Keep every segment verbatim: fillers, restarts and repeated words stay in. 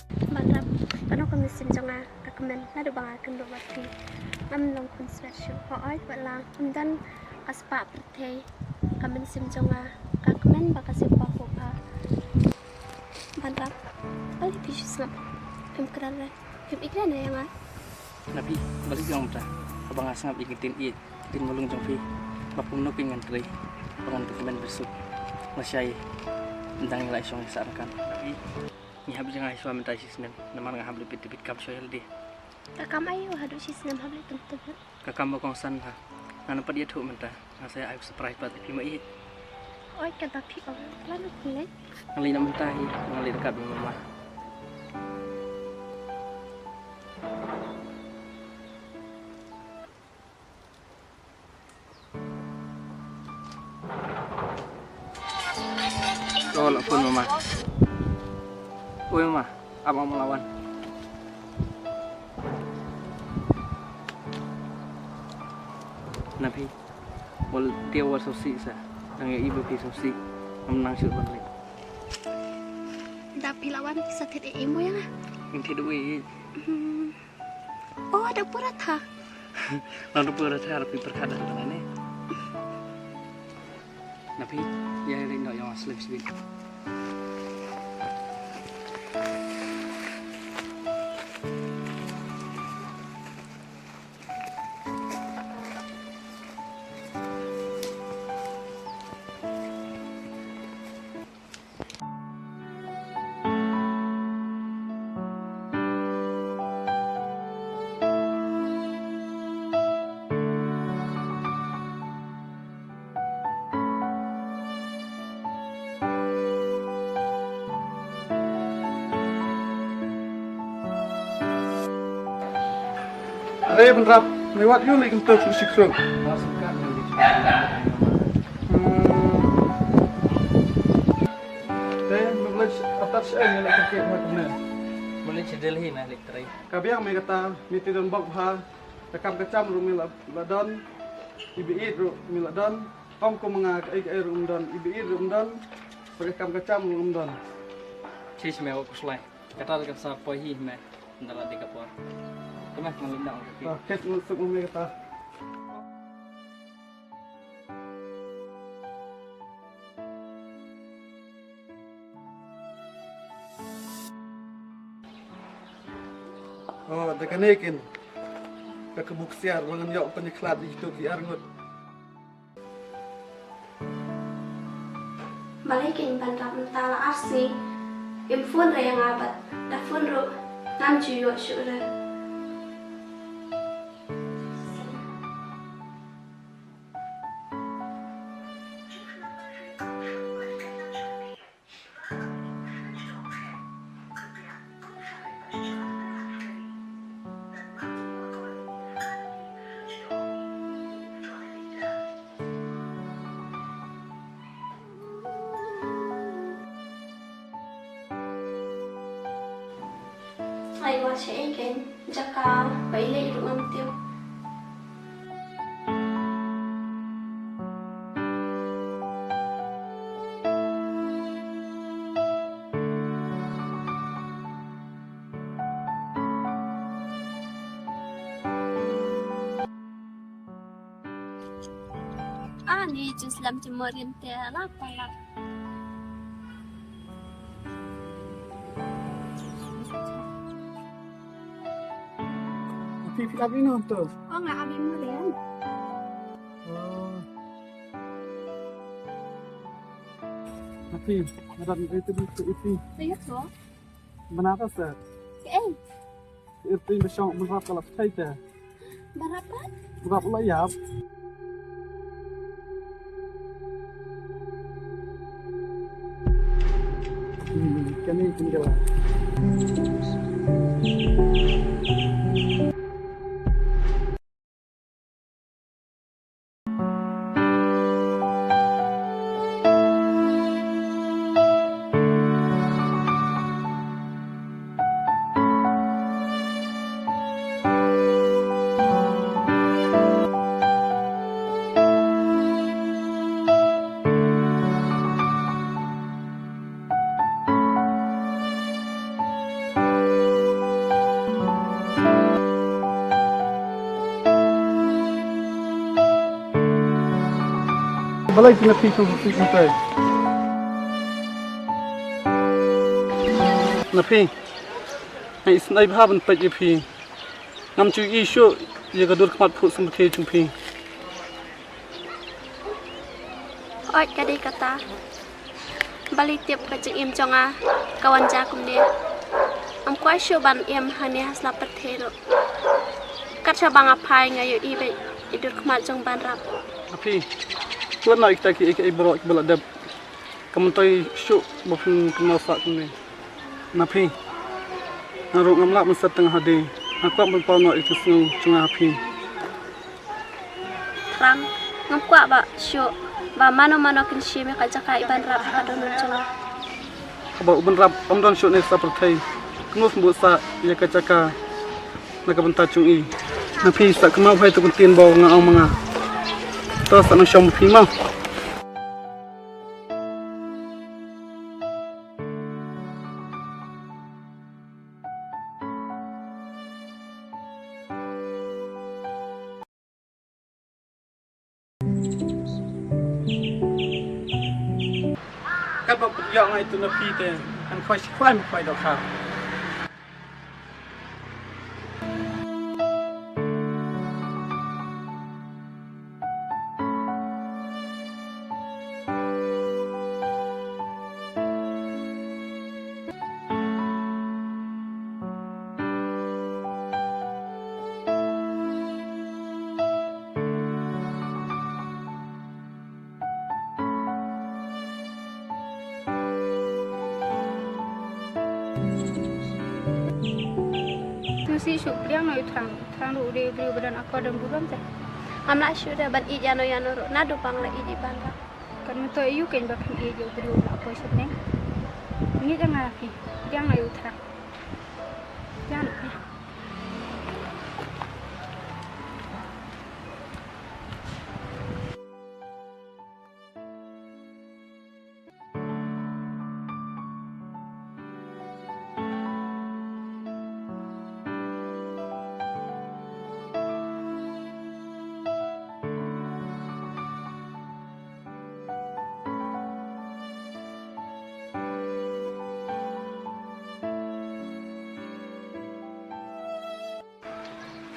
Ban rap, kano ka mynsiem jong nga ka kmen naduh ba nga kynduh bad phi. Ngam long khun swet shuh, hooid, wat la ym don ka spah pyrthei, ka mynsiem jong nga ka kmen ba ka sngewbha hooid. Ban rap, balei phi shu sngap? Phim kren re, phim ïeit re na ïa nga? Na phi, balei phi ong mynta? Haba nga sngap ïa ki ktien ïeit, ktien mulung jong phi, ba kumno kein ngan trei ba ngan pynkmen pynsuk. Lashai ym dang ïa la shong ïa sah ryngkat. Na phi, ngi hap jngai shuwa mynta shisnem, namar nga hap leit bit bit kam shuwa ïa lade. Ka kam aïu haduh shisnem hap leit tum tum? Ka kam ba kongsan bha. Ngan ym pat ïathuh mynta. Nga sa ai surprise pat ïa phi ma ïeit. Oi, kata phi ong. Khlem phi leit. Ngan leit na mynta hi. Ngan leit ryngkat bad mama. Ko la phone mama. Oi mama, ap ma la wan. Na phi, wal dia wal sngewsih sa. Tang ïa i ba phi sngewsih. Ngam nang shuh ban leit. Da phi la wan sa thied ei ei mo ïa nga. Ngin thied ei ei. Hmm. Oh, da pura tha. Nang da pura tha, da phi pyrkhat da tang ne. Na phi, ïa ring da ïa slem sbit. Are ban rap, me wat ïu lei kyntu shu shi khrong. Hmm. Te, me leit atat shi ai me leit kyrkieh ma kumne. Me leit shi Delhi me leit trei. Ka biang me kata, me te don bok bha. Ka kam ka jam ruh me la, la don. I ba ïeit ruh me la don. Ym kum nga kaei kaei ruh ym don. I ba ïeit ruh ym don. Bad ka kam ka jam ruh ym don. Shi shi me wat khuslai. Kata ka sa poi hi me. Nda la dei ka por. Te me ngan leit noh ka phi. Ah, khet ngan suk me kata. Oh, da kane kin. Ka kbu ksiar ba ngan ïoh pynïakhlad ïa kito ki arngut. Balei kein ban rap mynta la ar sngi. Im phone re ïa nga bad da phone ruh ngam ju ïoh shuh re. Ai, wat shaei kein, jaka ba i leit ruh ngam tip. Ani ju slem jemur ïa te la palat. Phi, phi ap ïa no to? Oh, nga ap ïa Marian. Oh. Phi, nga dang ïa tu tu iti. Ïa to. Bana ta sa. Kaei? Ka irti ba shong ban rap ka la pynthei te. Ban rap pat? Ban rap la ïap. Hmm, kane kan ka la. Balei phi na phi kham phi kumtai? Na phi, nga isynei bha ban peit ïa phi. Ngam ju ïohi shuh ïa ka dur khmat phuh samrkhie jong phi. Oi ka dei kata. Balei tip ka jingim jong nga ka wan ja kumne. Ngam kwah shuh ban im hangne ha sla pyrthei ruh. Kat shaba nga phai nga ïohi beit ïa dur khmat jong Banrap. Na phi, klet noh ïa kita kiei kiei baroh kiba la dep. Kam myntoi shuh ba phin kynmaw sah kumne. Na phi, nga ruh ngam lah ban set tang ha die. Nga kwah ban paw noh ïa ka jingsngew jong nga ha phi. Thrang, ngam kwah ba shuh ba mano mano kin shim ïa ka jaka i Banrap ha ka dohnud jong nga. Haba u Banrap um don shuh ne sa pyrthei, kumno phin buh sah ïa ka jaka na ka bynta jong i? Na phi, sa kynmaw bha ïa ka ktien ba nga ong ma nga. To sa nang shong ma phi mo. Katba put ïa nga itu na phi te, kan khwai shi khwai ma khwai dohkha. Sngewsih shuh, pdiang noh ïa u Thrang. Thrang ruh u dei u briew ba don akor don burom te. Ngam lah shuh de ban ïeit ïano ïano ruh naduh ba nga la ïeit ïa i Banrap. Kan myntoi aïu kein ba phin ïeit ïa u briew ba la poi sha bneng? Ngeit ïa nga phi. Pdiang noh ïa u Thrang. Pdiang noh ïa.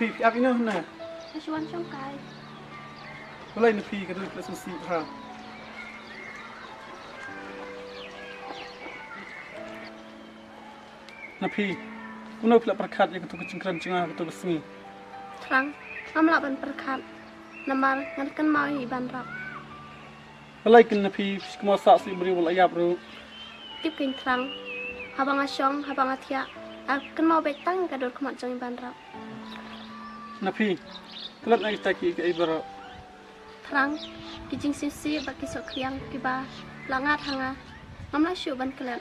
Phi, phi ap ïa no hynne? Nga shu wan shong kai. Balei na phi ka dei phi la sngewsih bha? Na phi, kumno phi la pyrkhat ïa kato ka jingkren jong nga kato ka sngi? Thrang, ngam lah ban pyrkhat. Namar ngan kynmaw ïa i Banrap. Balei kin na phi, phi kynmaw sah sha i briew ba la ïap ruh? Tip kein Thrang, haba nga shong, haba nga thiah, nga kynmaw beit tang ïa ka dur khmat jong i Banrap. Na phi, klet na kita kiei kiei baroh. Thrang, ki jingsngewsih bad ki sohkhliang kiba la ngat ha nga, ngam lah shuh ban klet.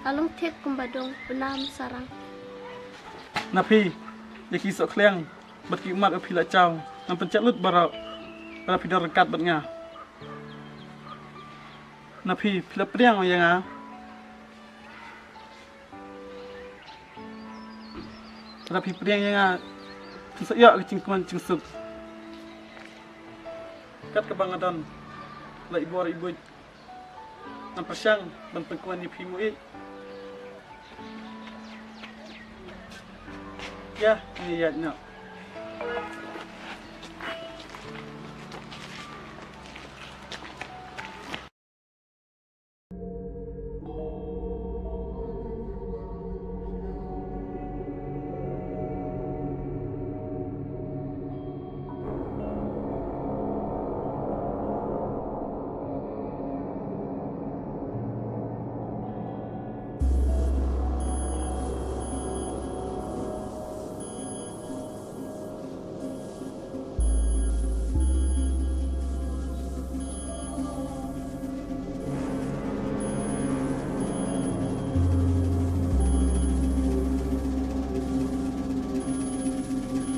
La long thik kumba dong u nam sarang. Na phi, ïa ki sohkhliang bad ki ummat ba phi la jaw, ngan pynjah lut baroh, ba phi don ryngkat bad nga. Na phi, phi la pdiang ïa nga. Lada phi pdiang ïa nga, phin sa ïoh ka jingkmen jingsuk. Kat kaba nga don la i bor i buit, ngan pyrshang ban pynkuan ïa phi mo ïeit. Ïa, ngi ïaid noh.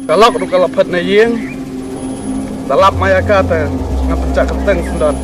Ka lok ruh ka la phet na ïing. Da lap ma ïa ka te ngan pynjah kyrteng syndon.